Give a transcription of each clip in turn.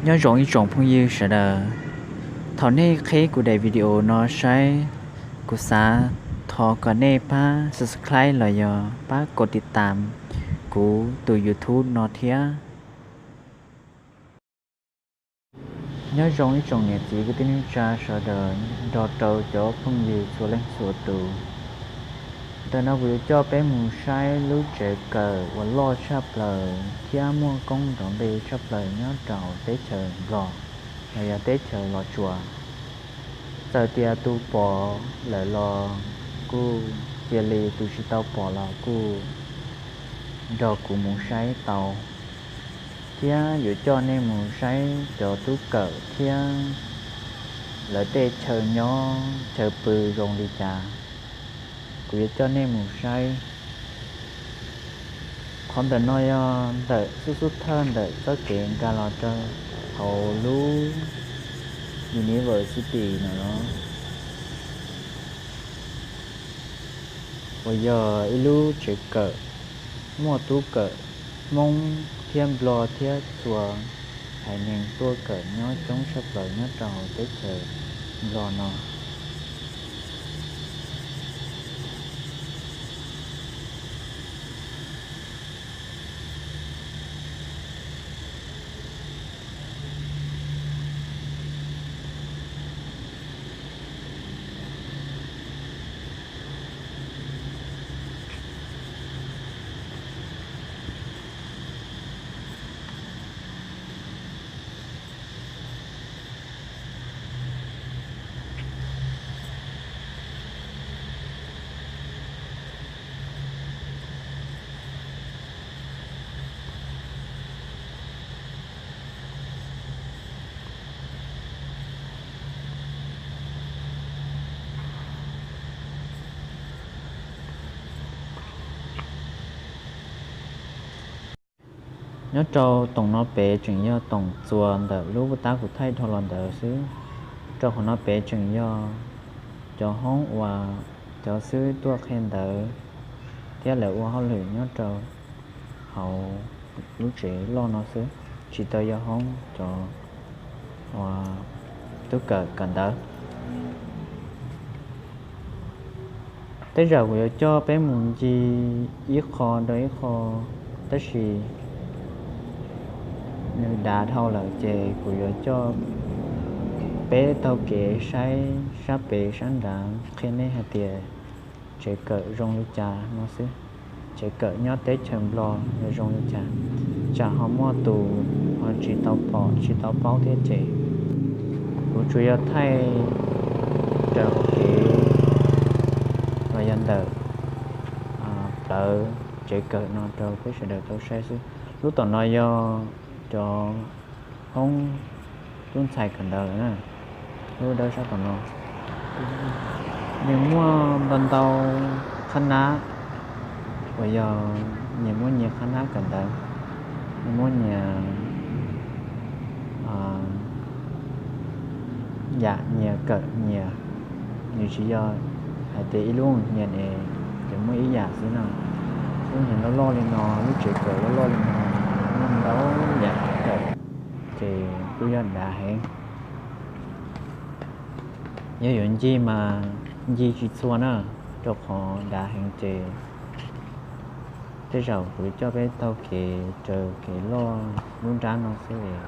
Nyob zoo ib tsoom phooj ywg sawv daws, thaum nej qhib kuv daim video no saib, kuv xav thov kom nej pab subscribe los yog pab kov tiv tam kuv tus YouTube no thiab. Nyob zoo ib tsoom niam txiv kwv tij neej tsa sawv daws nrog rau cov phooj ywg txhua leej txhua tus. Ntawm no kuv yuav coj peb mus saib lub tsev kawm uas loj tshaj plaws thiab muaj koob nrov npe tshaj plaws nyob rau teb chaws Nplog los yog teb chaws Los Tsuas. Txawm tias tus pom lawm los kuj cia li, tus tsis tau pom los kuj nrog kuv mus saib tau. Thiab yuav coj nej mus saib cov tub kawm thiab lawv tej chaw nyob chaw pw zoo li cas, kuv yuav coj nej mus saib. Qhov ntawm no yog ntawm xub xub thawj ntawm txoj kev nkag los rau hauv lub university no los, uas yog ib lub tsev kawm muaj tub kawm Hmoob thiab Nplog thiab txhua haiv neeg tuaj kawm nyob coob tshaj plaws nyob rau teb chaws Nplog no. Nyob rau toom no pem tseem yog toom txuas ntawm lub pub tab kuv thaij dhau los ntawd xwb. Rau qhov no pem tseem yog cov hoob uas cov xib hwb tuaj qhia ntawv thiab lawv ua hauj lwm nyob rau hauv lub tsev loj no xwb, tsis tau yog hoob cov uas tub kawm kawm ntawv. Tej zaum kuv yuav coj peb mus ncig ib qho rau ib qho, tab sis nws dav dhau lawm ces kuv yuav coj peb taug kev saib sab pem sab nrad qhia nej hais tias tsev kawm zoo li cas no xwb. Tsev kawm nyob teb chaws Nplog yuav zoo li cas, tsam ho muaj tus ho tsis tau pom tsis tau paub thiab ces kuv tsuas yog thaij raws hauv kev los yog ntawm plawv tsev kawm no rau peb sawv daws tau saib xwb. Lub tom no yog cov hoob tub ntxhais kawm ntawv lawm na. Lub dawb sab tom no nws muaj ntau ntau qhab nab uas yog nyias muaj nyias qhab nab kawm ntawv, nws muaj nyias yam nyias kawm nyias. Nws tsis yog hais tias ib lub nyias es ces muaj ib yam xwb no. Lub nyias loj loj li no, lub tsev kawm loj loj li no, muaj ntau yam kawm ces kuj yog dav heev. Yog yuav ncig mas ncig tsis txhua na, rau qhov dav heev ces tej zaum kuv coj peb taug kev raws kev loj lub nrab no xwb es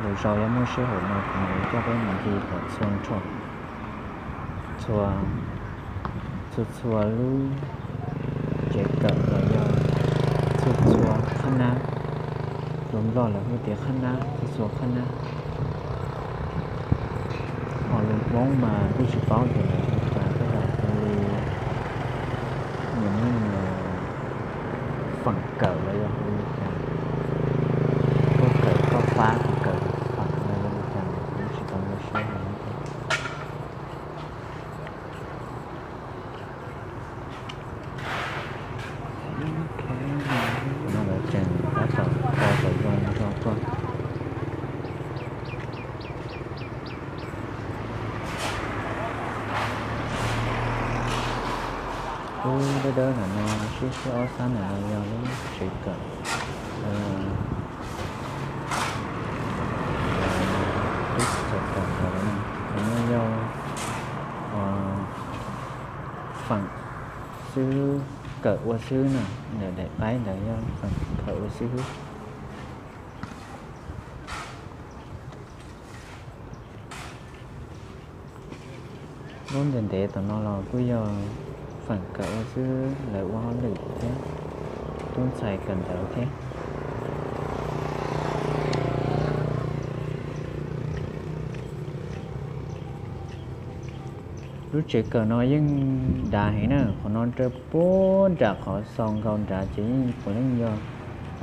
lwm zaus yog muaj sij hawm no kuv mam li coj peb mus ncig kom txhua nrho, txhua txhua txhua lub tsev kawm los yog txhua txhua qhab nab. Lus Nplog lawv hu tias qhab nab, txhua txhua qhab nab. Ho lus Hmoob mas kuj tsis paub tias lawv hu cas, tej zaum hu li nyias muaj nyias feem kawm los yog hu li cas, koj kawm koj pab, kuv kawm kuv pab los yog li cas, kuv tsis tau nkag siab heev thiab. No lawv tseem tab tom tso cov zoo rau koj. Lub dawb dawb ntawm no, sib sib ob sab ntawm no yog lub tsev kawm, xwb, kawm ua xwb na, ntawm daim qaib ntawd yog feem kawm ua xwb. Lub ntev ntev tom no los kuj yog feem kawm ua xwb, lawv ua hauj lwm thiab, tub ntxhais kawm ntawv thiab. Lub tsev kawm no yeej dav heev na, qhov no raws puag nram qhov xaus nkaus nrad ces yeej puav leej yog,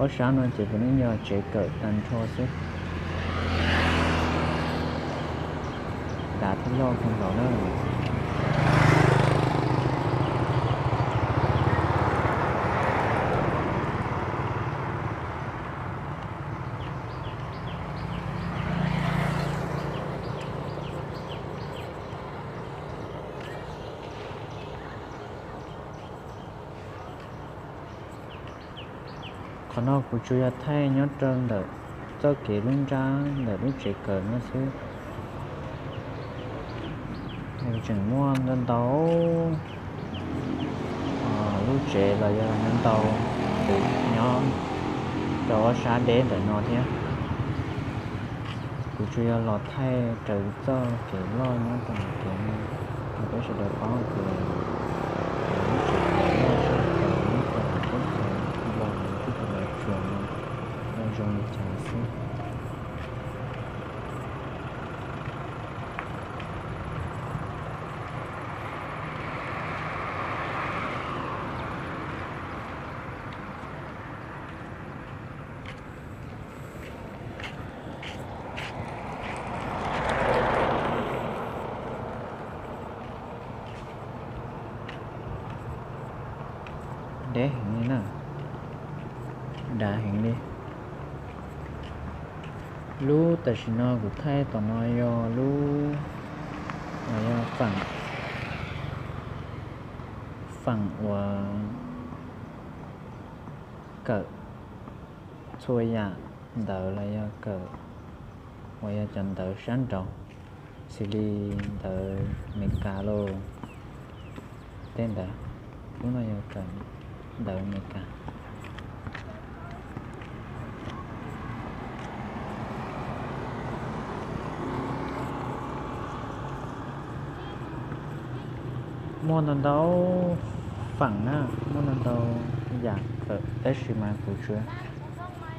ob sab no ces puav leej yog tsev kawm tag nrho xwb. Dav thiab loj kawg nkaus na. Qhov no kuv tsuas yog thaij nyob rau ntawm txoj kev lub nrab ntawm lub tsev kawm no xwb. Nws tseem muaj ntau ntau lub tsev los yog ntau ntau tus nyob rau ob sab deb ntawm no thiab. Kuv tsuas yog los thaij raws txoj kev loj nyob rau hauv kev no rau peb sawv daws paub tias lub tsev kawm loj tshaj plaws nyob rau hauv teb chaws Nplog los yog teb chaws Los Tsuas no yog zoo li cas xwb. Deb heev li na, dav heev li. Lub tam sim no kuv thaij tom no yog lub, yog feem, feem uas kawm txhua yam ntawv los yog kawm uas yog cov ntawv sab nraud, xws li ntawv Amelikas los tej ntawd, lub no yog kawm ntawv Amelikas. Muaj ntau ntau feem na, muaj ntau ntau yam kawm tab sis mas kuv tsuas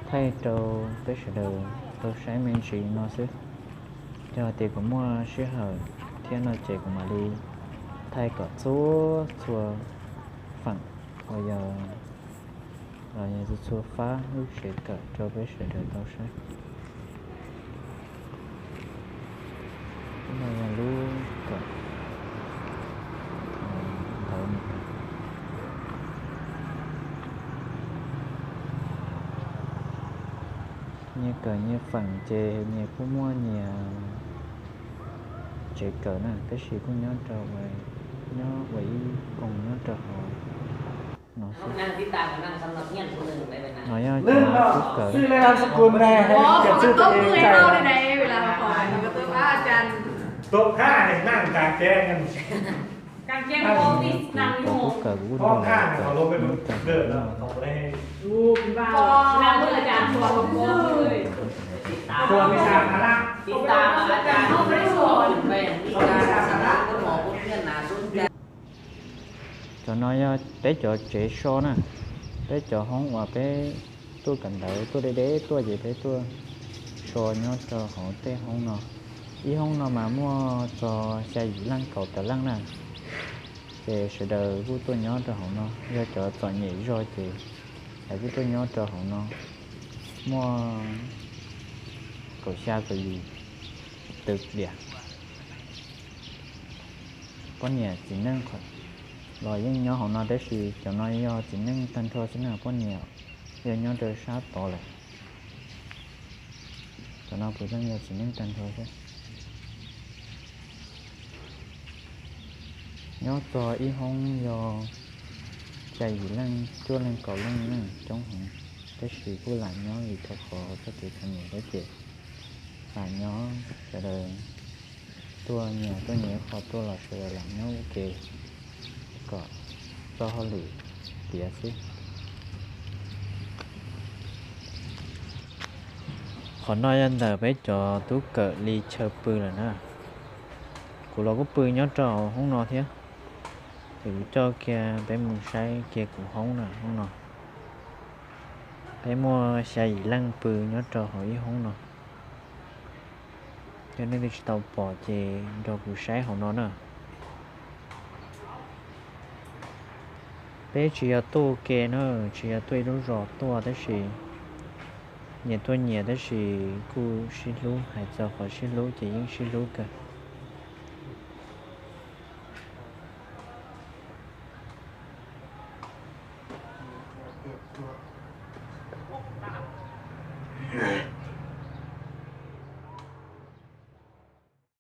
thaij rau peb sawv daws tau saib me ntsis no xwb. Yog tias kuv muaj sij hawm thiab no ces kuv mam li thaij kom txhua txhua feem uas yog los yog txhua txhua fab lub tsev kawm rau peb sawv daws tau saib. Lub no yog lub kawm ntawv Meskas. Nyias kawm nyias feem ces nyias kuj muaj nyias tsev kawm na, tab sis kuj nyob rau, nyob ua ib koog nyob rau hauv no xwb. No yog cov kub kawm. Cov kub kawm kuv kuj nrog lawv kawm nyob rau hauv no. Cov no yog peb cov tsev so na, peb cov hoob uas peb tuaj kawm ntawv tuaj deb deb tuaj ces peb tuaj so nyob rau hauv tej hoob no. Ib hoob no mas muaj txog xya yim leej kaum tawm leej na, ces sawv daws kuj tuaj nyob rau hauv no. Yog cov txom nyem zog ces lawv kuj tuaj nyob rau hauv no, muaj kaum xya kaum yim tw diam. Poj niam txiv neej los yeej nyob hauv no tab sis cov no yog txiv neej tag nrho xwb na, poj niam yog nyob rau sab tod lawm. Cov no puav leej yog txiv neej tag nrho xwb. Nyob txog ib hoob yog xya yim leej cuaj leej kaum leej na, coob heev, tab sis kuj lam nyob vim rau qhov txoj kev txom nyem thiab ces lam nyob, sawv daws tuaj nyias tuaj nyias qhov tuaj los sawv daws lam nyob ua ke kom tso hauj lwm tiav xwb. Qhov no yog ntawm peb cov tub kawm li chaw pw lawm na. Kuv los kuj pw nyob rau hauv hoob no thiab. Ces kuv coj kiag peb mus saib kiag kuv hoob na, hoob no. Peb muaj xya yim leej pw nyob rau hauv ib hoob no. Yog nej twg tsis tau pom ces nrog kuv saib hauv no na. Peb tsis yog tuaj ua ke na, tsis yog tuaj ib lub zos tuaj tab sis nyias tuaj nyias tab sis kuj sib hlub, hais txog qhov sib hlub ces yeej sib hlub kawg.